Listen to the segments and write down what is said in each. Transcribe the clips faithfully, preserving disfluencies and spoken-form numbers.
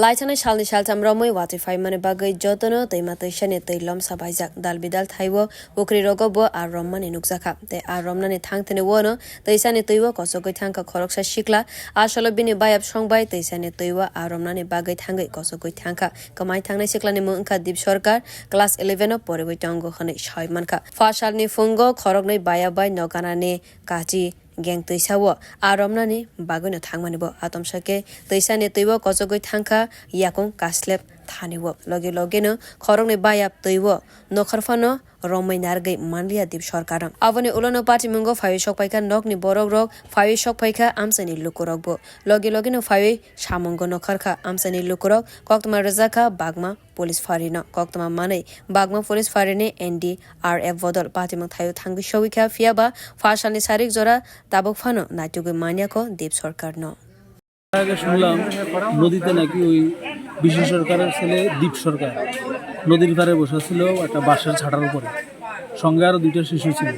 Laithani salni saltham romwi watwi phaimani bagwi jotono twima twisani twi lomsa baijak. Dal bidal thaibo ukrirogo bo ar romnani nukjakha. Tei ar romnani thangthini uano twisani twibo kochogwi thangkha khoroksa sikla. Asolo bini bayap songbai twisani twibo ar romnani bagwi thangwi kochogwi thangkha. Kwmai thangnai siklani mung wngkha Dip Sarkar, class eleven o poriwi tongo hwnwi sawi mankha. Pha salni phungo khoroknwi bayap bai noganani kachi geng twisao ar romnani bagwino thangmani bo. Atomsa khe twisani twibo kochogwi thangkha yakung kaslep thanio. Logi logino khoroknwi bayap twibo nokhar phano romwi narwgwi manliya Dip Sarkarno. Aboni ulono patimungo phaiwi sokpaikha nokni borokrok, phaiwi sokpaikha amchaini lukurokbo. Logi logino phaiwi samungo nokharkha amchaini lukurok, koktwma rwjakha Bagma Police Farino. Koktwma manwi Bagma Police Farini N D R F bodol patimung thaio thangwi sogwikha, phiyaba pha salni sarik jora tabuk phano naitugwi manyakho Dip Sarkarno. আগে শুনলাম নদীতে নাকি ওই বিশ্ব সরকারের ছেলে দীপ সরকার নদীর পাড়ে বসে ছিল একটা বাঁশের ছাটার উপরে, সঙ্গে আরো দুইটা শিশু ছিল।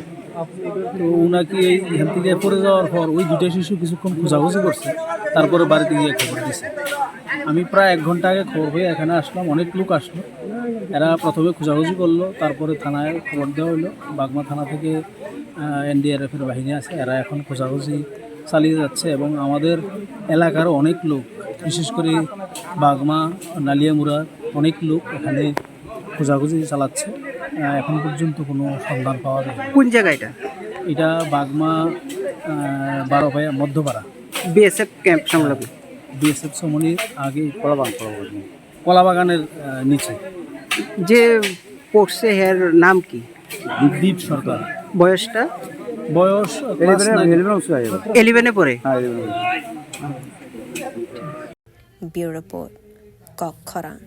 তো ও নাকি এই এখান থেকে পড়ে যাওয়ার পর ওই দুইটা শিশু কিছুক্ষণ খোঁজাখুঁজি করছে, তারপরে বাড়িতে গিয়ে খবর দিছে। আমি প্রায় এক ঘন্টা আগে খবর পেয়ে এখানে আসলাম, অনেক লোক আসলো। এরা প্রথমে খোঁজাখুঁজি করলো, তারপরে থানায় খবর দেওয়া হলো। বাগমা থানা থেকে এনডিআরএফ এর বাহিনী আছে, এরা এখন খোঁজাখুঁজি চালিয়ে যাচ্ছে এবং আমাদের এলাকার অনেক লোক, বিশেষ করে বাগমা, নালিয়ামুড়া, অনেক লোক এখানে খোঁজাখুঁজি চালাচ্ছে। আহ, এখন পর্যন্ত কোনো সন্ধান পাওয়া যায়নি। কোন জায়গা এটা? এটা বাগমা, আহ, বারোভাইয়া মধ্যপাড়া। বিএসএফ ক্যাম্প সংলগ্ন। বিএসএফ সমনির আগে কলাবাগান, কলাবাগান। কলাবাগানের, আহ, নিচে। যে পড়ছে, এর নাম কি? দীপ সরকার। বয়সটা? বয়স ক্লাস ইলেভেনে, নাইন। ইলেভেনে উঠছে। ইলেভেনে পড়ে? হ্যাঁ, ইলেভেনে পড়ে। Bureau Report, Kok Khorang.